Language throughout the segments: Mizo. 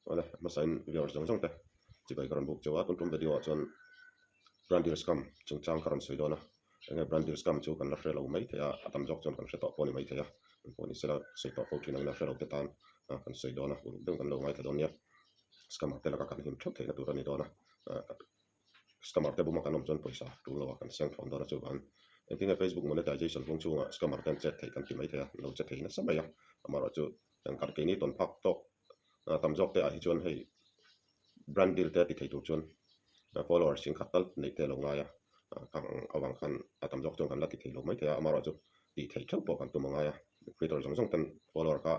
Awle, hmasain viewers zawng zawng te chibai ka rawn buk chauh a, tun tum video ah chuan brand deal scam chungchang ka rawn sawi dawn a, enge brand deal scam chu kan la hre lo mai thei a, a tam zawk chuan kan hre tawh pawh a ni mai thei a, engpawh ni sela sawi tawh fo thin angin a hre lo te tan kan sawi dawn a, uluk deuhin kan lo ngaithla dawn nia, scammer te laka kan him theuh theihna tur a ni dawn a. Scammer te buma kan awm chuan pawisa tul lo ah kan seng thlawm dawn a chuvang engtin nge Facebook monetization hmung chhungah scammer te an chet theih kan ti mai thei a, an lo che thei nasa mai a, amaherawhchu engkar keini tawn phak tawk tam zawk te ah hi chuan hei brand deal te ti thei tur chuan followers in khat tal neih te a lo ngai a, khang avang khan a tam zawk chuan kan la ti thei lo mai thei a, amaherawhchu tih theih theuh pawh kan tum a ngai a, creator zawng zawng ten follower kha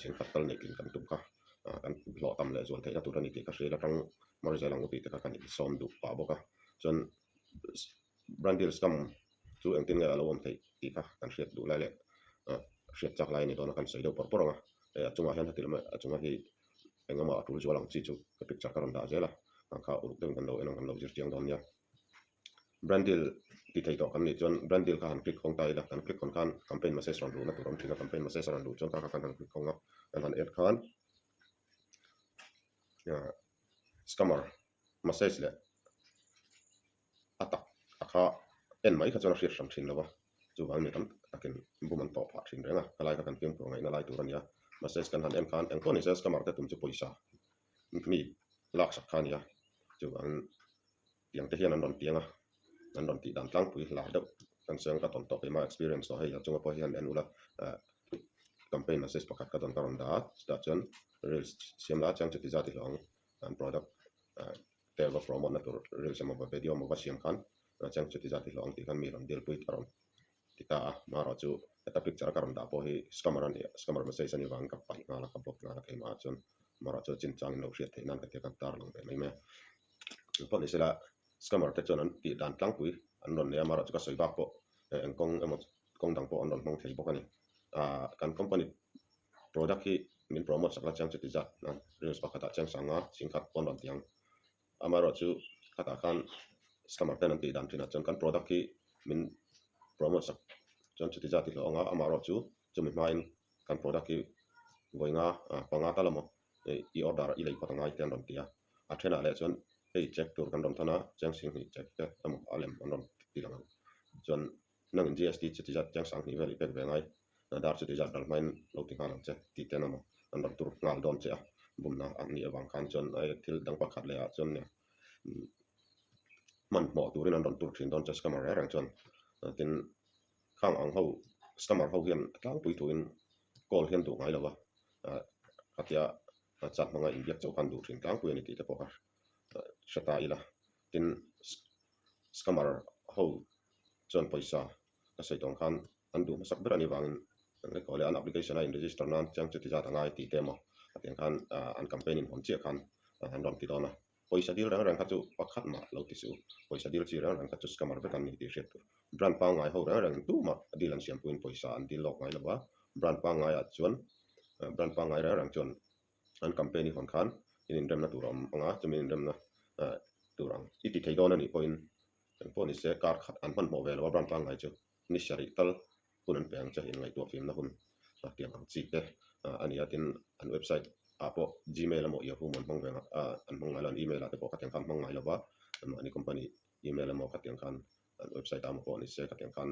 sin khat tal neih tlin kan tum kha kan hlawh tam leh zual theihna tur a ni tih ka hria ila tang mar zel ang u tih te kha kan insawm duh pah bawk a chuan brand deal scam chu engtin nge a lo awm theih tih kha kan hriat duh lai leh hriat chak lai a ni dawn a kan sawi deuh pawrh pawrh ang a hei a chungah hian heti lam a chunga hi engemaw a tul zual ang chi chu ka picture ka rawn dah zel a ang kha uluk deuhin kan lo en ang kan lo zir chiang dawn nia. Brand deal ti thei tawh kan nih chuan brand deal kha han click hawng ta ila, kan click hawn khan campaign message rawn luhna tur a awm thin a, campaign message a rawn luh chuan kha kha kan han click hawng a, kan han add khan scammer message leh a tak a kha en mai kha chuan a hriat hran thin lo va, chuvang mi tam takin bum an tawh phah thin reng a, helai kha kan fimkhur ngaihna lai tur a ni a, message kan han en khan engpawh ni se scammer te tum chu pawisa mi laksak kha a ni a, chuvangin tiang te hian an rawn piang a, an rawn tih dan tlangpui lar deuh kan sawi ang ka tawn tawh keimah experience tawh hei a chunga pawh hian en ula ah campaign message pakhat ka dawn ka rawn dah a chutah chuan reels siam la chiang chuti zat i hlawh ang an product ah te va promote na tur reels emaw va video emaw va siam khan chiang chuti zat i hlawh ang tih khan mi rawn deal pui a rawn ti ta a marawh chu heta picture ka rawn dah pawh hi scammer a ni scammer message a nih vangin ka paih nghal a ka block nghal a keimah ah chuan marawh chu chinchang in lo hriat theih nan ka tia ka tar lang ve mai mai a. Engpawh ni sela scammer te chuan an tih dan tlangpui an rawn nei a amaherawhchu ka sawi bak pawh eng kawng emaw kawng dang pawh an rawn hmang thei bawk a ni. Ahh kan company product hi min promote sak la chiang chuti zat nan reels pakhatah chiang sanga singkhat pawn rawn ti ang. Amaherawhchu khatah khan scammer ten an tih dan thinah chuan kan product hi min promote sak chuan chuti zat i hlawh ang a, amaherawhchu chumi hmain kan product hi vawi nga panga tal emaw i order i lei phawt angai te an rawn ti a. A thenah leh chuan hei check tur kan rawn thawn a, chiang singhnih check te emaw a lem an rawn ti lang ang. Chuan nangin GST chuti zat chiang sanghnih vel i pek ve ngai, dar chuti zat ral hmain lo ti nghal ang che tih ten emaw an rawn tur nghal dawn che a, bumna an nih avang khan chuan thil dang pakhat leh ah chuan hmanhmawh turin an rawn tur thin dawn che scammer reng reng chuan tin khang ang ho scammer ho hian a tlangpui turin call hian duh ngai lo va, khatia chat hmanga inbiak chauh khan duh thin tlangpui a ni tih te pawh kha hre ta ila. Tin, scammer ho chuan pawisa ka sawi tawng khan an duh hmasak ber a nih vangin an leh kaw leh an application a in register nan chiang chuti zat a ngai tih te emaw hetiang khan an campaign in hawn chiah khan an rawn ti dawn a. Pawisa dil reng reng kha chu pakhat mah lo ti suh u. Pawisa dil chi reng reng kha chu scammer vek an ni tih hriat tur. Brand pangngai ho reng reng tumah deal an siampuiin pawisa an dil lawk ngai lo va, brand pangngaiah chuan brand pangngai reng reng chuan an campaign i hawn khan in inremna tur a awm ang a, chumi inremna tur ang i ti thei dawn a nih pawhin engpawh ni se kar khat an hmanhmawh ve lo a brand pangngai chu ni sarih tal hun an pe ang che inngaihtuah fimna hun tiang ang chi te a ni a, tin an website ah pawh gmail emaw yahoo emaw an hmang ve an hmang ngai lo an email ah te pawh khatiang khan hmang ngai lo va anmahni company email emaw khatiang khan an website ah emaw pawh ni se khatiang khan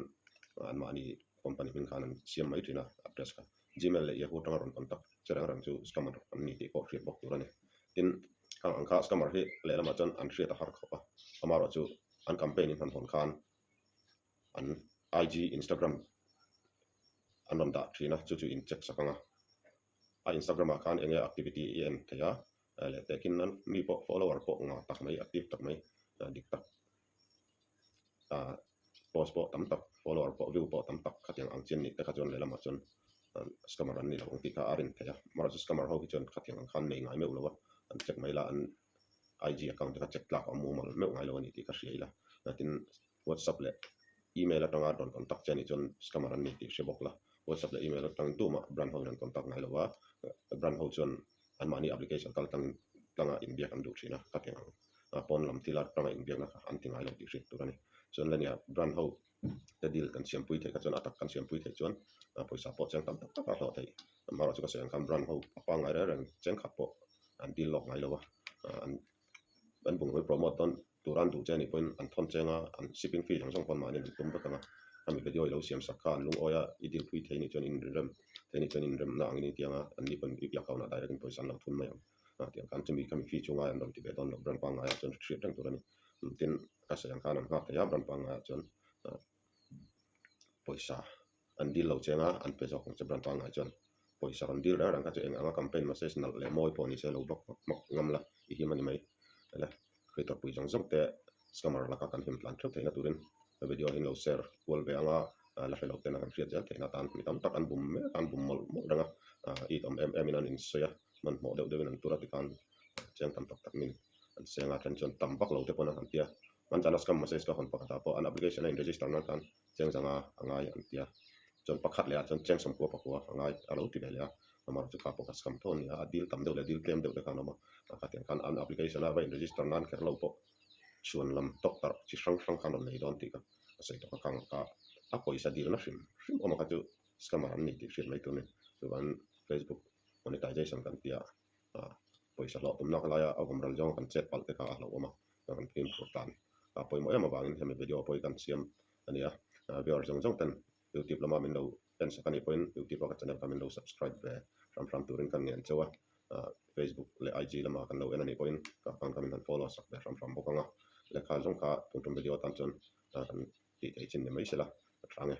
anmahni company hming khan an siam mai thin a address kha gmail leh yahoo atanga rawn contact che reng reng chu scammer an ni tih pawh hriat bawk tur a ni. Tin, khang ang kha scammer hi lehlamah chuan an hriat a har khawp a, amaherawhchu an campaign in hmanhawn khan an IG Instagram an rawn dah thin a, chu chu in check sak ang a, a Instagram ah khan enge activity i en thei a, leh tehkhin nan mi pawh follower pawh ngah tak mai active tak mai dik tak ah post pawh tam tak follower pawh view pawh tam tak khatiang ang chian nih te kha chuan lehlamah chuan scammer an ni lo ang tih kha a rin theih a, amaherawhchu scammer ho hi chuan khatiang ang khan nei ngai meuh lo a, an check mai la an IG account te kha check tlak a mumal meuh ngai lo a ni tih kha hria ila, tin WhatsApp leh email atanga rawn contact che anih chuan scammer an ni tih hre bawk la. WhatsApp leh email atangin tumah brand ho in an contact ngai lo a, brand ho chuan anmahni application kal tlangin tlanga inbiak an duh thin a, khatiang ang pawn lam thila tanga inbiakna kha an ti ngai lo tih hriat tur a ni. Chuan lenia brand ho te deal kan siampui theih kha chuan a tak kan siampui theih chuan pawisa pawh cheng tam tak tak a hlawh theih. Amaherawhchu ka sawi ang khan brand ho a pangngai reng reng cheng khat pawh. an dil lawk ngai lo a, an an bungrui promote dawn tura an duh che anih pawhin an thawn cheng a, an shipping fee zawng zawng pawn mahni an tum vek ang a, khami video i lo siam sak kha an lungawi a, i dil phui thei anih chuan inrem thei anih chuan inremna angin i ti ang a, an ni pawn i account ah direct in pawisa an lo thun mai ang a tiang khan chumi khami fee chu ngai an rawn ti ve dawn lo brand pangngai ah chuan hriat reng tur a ni. Tin, ka sawi ang khan an nghak thei a, brand pangngai ah chuan pawisa an dil lo cheng a, an pe zawk ang che brand pangngai chuan pawisa rawn dil reng reng kha chu eng anga campaign message nalh leh mawi pawh ni se lo bawk hmak ngam la i him a ni mai. Ele creator pui zawng zawng te scammer laka kan him tlan theuh theihna turin video hi an lo share kual ve anga la hre lo ten a kan hriat zel theihna atan mi tam tak an bum mek a, an bum mawlh mawlh reng a, it awm em em in an insawi a, hmanhmawh deuh deuhin an tur a tikhan chiang tam tak tak min an seng a, then chuan tam vak lo te pawn an tia. Hmanzana scam message ka hawn pakhatah pawh an application a in register nan khan cheng zanga a ngai an tia. Chuan pakhat leh ah chuan cheng sawmkua pakua a ngai a lo ti ve leh a, amaherawh chu kha pawh kha scam tho a ni a, a dil tam deuh leh dil tlem deuh te kha an awm a, khatiang khan an application a va in register nan kher lo pawh chhuan lam tawk tarh chi hrang hrang khan rawn nei dawn tih kha a sawi tawk a, khang kha a pawisa dilna hrim hrim awm a kha chu scammer an ni tih hriat mai tur a ni. Chuvangin Facebook monetization kan tia pawisa hlawh tumna ka laia a vawm ral zawng kan chet palh te kha a hlauhawm a, kan fimkhur tan a pawimawh em avangin hemi video pawh hi kan siam a ni a, viewer zawng zawng ten youtube lama min lo en sak a nih pawhin youtube a ka channel kha min lo subscribe ve hram hram turin kan ngen chauh a, facebook leh IG lama kan lo en a nih pawhin ka account kha min han follow sak ve hram hram bawk ang a, lehkha zawng kha tun tum video atan chuan kan tih theih chin ni mai se la ka tha ang e.